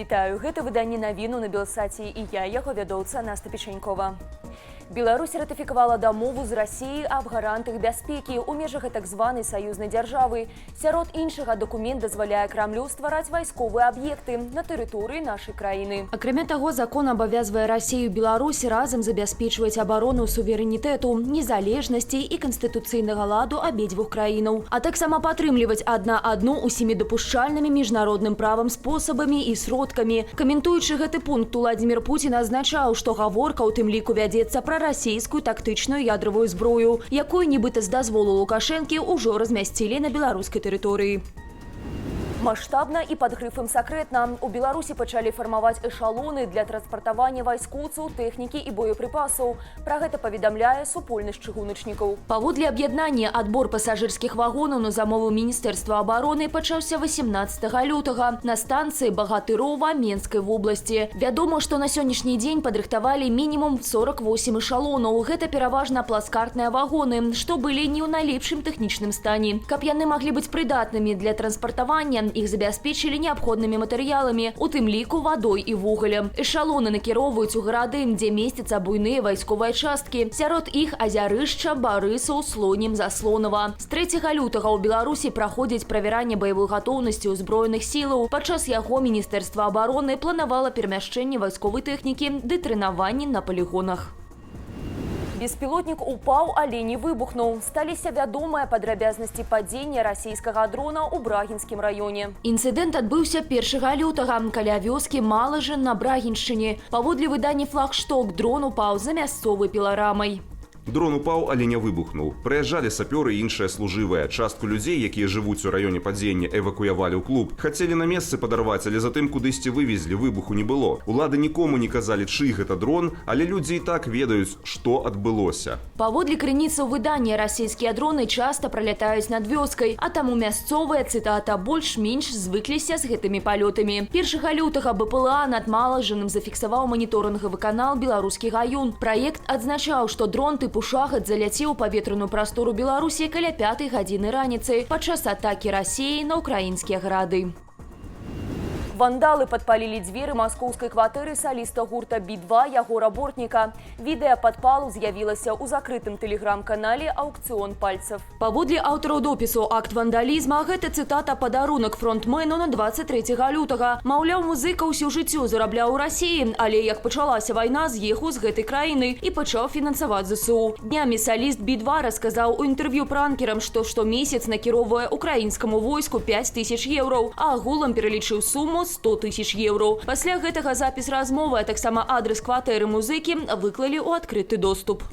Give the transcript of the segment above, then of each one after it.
Вітаю, гэта выданне навіну на Белсаце, і я, яго вядоўца Наста Печанькова. Беларусь ратыфікавала дамову з Расіяй аб гарантах бяспекі ў межах так званай саюзнай дзяржавы. Сярод іншага, дакумент дазваляе Крамлю ствараць вайсковыя аб'екты на тэрыторыі нашай краіны. Акрамя таго, закон абавязвае Расію і Беларусь разам забяспечваць абарону суверэнітэту, незалежнасці і канстытуцыйнага ладу абедзвюх краінаў, а таксама падтрымліваць адна адну усімі дапушчальнымі міжнародным правам спосабамі і сродкамі. Каментуючы гэты пункт, Уладзімір Пуцін азначаў, што гаворка ў тым ліку вядзецца пра расійскую тактычную ядравую зброю, якую нібыта з дазволу Лукашэнкі ўжо размясцілі на беларускай тэрыторыі. Маштабна і пад грыфам «сакрэтна». У Беларусі пачалі фармаваць эшалоны для транспартавання вайскоўцаў, тэхнікі і боепрыпасаў. Пра гэта паведамляе супольнасць чыгуначнікаў. Паводле аб'яднання, адбор пасажырскіх вагонаў на замову Міністэрства абароны пачаўся 18 лютага на станцыі Багатырова Менскай вобласці. Вядома, што на сённяшні дзень падрыхтавалі мінімум 48 эшалонаў. Гэта пераважна плацкартныя вагоны, што былі не ў найлепшым тэхнічным стане. Каб яны маглі быць прыдатнымі для транспартавання, іх забяспечылі неабходнымі матэрыяламі, у тым ліку вадой і вугалем. Эшалоны накіроўваюць у гарады, дзе месцяцца буйныя вайсковыя часткі. Сярод іх Азярышча, Барысаў, Слонім, Заслонава. З 3 лютага ў Беларусі праходзіць правяранне баявой гатоўнасці ўзброеных сілаў. Падчас яго Міністэрства абароны планавала перамяшчэнне вайсковай тэхнікі ды трэнаванні на палігонах. Беспілотнік упаў, але не выбухнуў. Сталіся вядомыя падрабязнасці падзення расійскага дрона ў Брагінскім раёне. Інцыдэнт адбыўся 1 лютага каля вёскі Малажын на Брагіншчыне. Паводле выдання «Флагшток», дрон упаў за мясцовай піларамай. Дрон упаў, але не выбухнуў. Прыязджалі сапёры і іншыя служывыя. Частку людзей, якія жывуць у раёне падзення, эвакуявалі ў клуб. Хацелі на месцы падарваць, але затым кудысьці вывезлі, выбуху не было. Улады нікому не казалі, чый гэта дрон, але людзі і так ведаюць, што адбылося. Паводле крыніцаў выдання, расійскія дроны часта пралятаюць над вёскай, а таму мясцовыя, цытата, больш-менш звыкліся з гэтымі палётамі. 1 лютага БПЛА над Малажыным зафіксаваў маніторынгавы канал «Беларускі гаюн». Праект адзначаў, што дрон тыпу «Шахед» заляцеў у паветраную прастору Беларусі каля 5 гадзіны раніцы падчас атакі Расіі на ўкраінскія гарады. Вандалы падпалілі дзверы маскоўскай кватэры саліста гурта «Би-2» Ягора Бортніка. Відэа падпалу з'явілася ў закрытым тэлеграм-канале «Аукцыён пальцев». Паводле аўтараў допісу, акт вандалізма гэта, цытата, падарунак фронтмену на 23 лютага. Маўляў, музыка ўсё жыццё зарабляў у Расіі, але як пачалася вайна, з'ехаў з гэтай краіны і пачаў фінансаваць ЗСУ. Днямі саліст «Би-2» расказаў у інтэрв'ю пранкерам, што штомесяц накіроўвае украінскаму войску 5000 еўраў, а агулам пералічыў суму 100 тысяч еўраў. Пасля гэтага запіс размовы, а таксама адрас кватэры музыкі выклалі ў адкрыты доступ.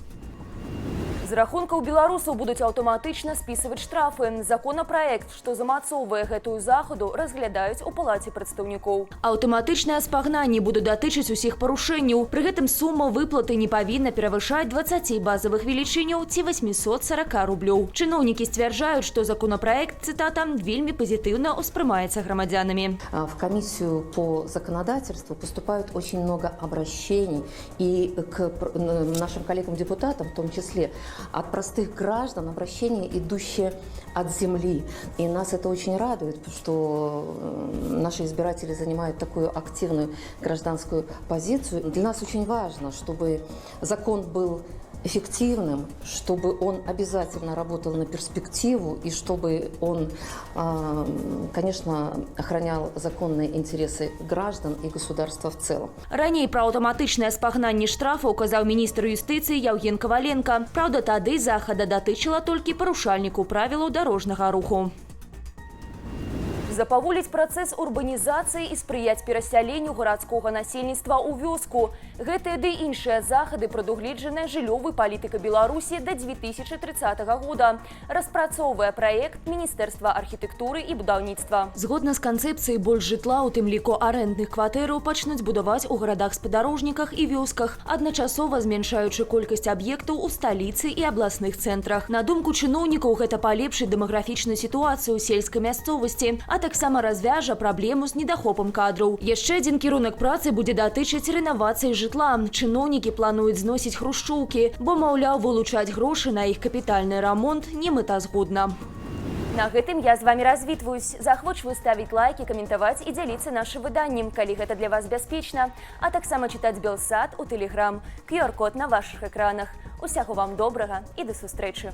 З рахункаў беларусаў будуць аўтаматычна спісваць штрафы. Законапраект, што замацоўвае гэтую захаду, разглядаюць у Палаце прадстаўнікоў. Аўтаматычнае спагнанне будзе датычыць усіх парушэнняў. Пры гэтым сума выплаты не павінна перавышаць 20 базавых велічыняў ці 840 рублёў. Чыноўнікі сцвярджаюць, што законапраект, цытата, вельмі пазітыўна ўспрымаецца грамадзянамі. В комиссию по законодательству поступают очень много обращений и к нашим коллегам-депутатам в том числе, от простых граждан, обращения, идущие от земли. И нас это очень радует, что наши избиратели занимают такую активную гражданскую позицию. Для нас очень важно, чтобы закон был эффективным, чтобы он обязательно работал на перспективу и чтобы он, конечно, охранял законные интересы граждан и государства в целом. Раней пра аўтаматычнае спагнанне штрафаў казаў міністр юстыцыі Яўген Каваленка. Праўда, тады захада датычыла толькі парушальнікаў правілаў дарожнага руху. Запаволіць працэс урбанізацыі і спрыяць перасяленню гарадскога насельніцтва ў вёску. Гэтыя ды іншыя захады прадугледжаныя жыллёвай палітыкай Беларусі да 2030 года. Распрацоўвае праект Міністэрства архітэктуры і будаўніцтва. Згодна з канцэпцыяй, больш жытла, у тым ліку арэндных кватэраў, пачнуць будаваць у гарадах-спадарожніках і вёсках, адначасова змяншаючы колькасць аб'ектаў у сталіцы і абласных цэнтрах. На думку чыноўнікаў, гэта палепшыць дэмаграфічную сітуацыю ў сельскай мясцовасці, а таксама развяжа праблему з недахопам кадраў. Яшчэ адзін кірунак працы будзе датычыць рэнавацыі жытла. Чыноўнікі плануюць зносіць хрушчоўкі, бо, маўляў, вылучаць грошы на іх капітальны рамонт немэтазгодна. На гэтым я з вами развітваюсь. Заахвочваю ставіць лайкі, каментаваць і дзяліцца нашым выданнем, калі гэта для вас бяспечна, а таксама чытаць Белсат у Тэлеграм. QR-код на вашых экранах. Усяго вам добрага і да сустрэчы.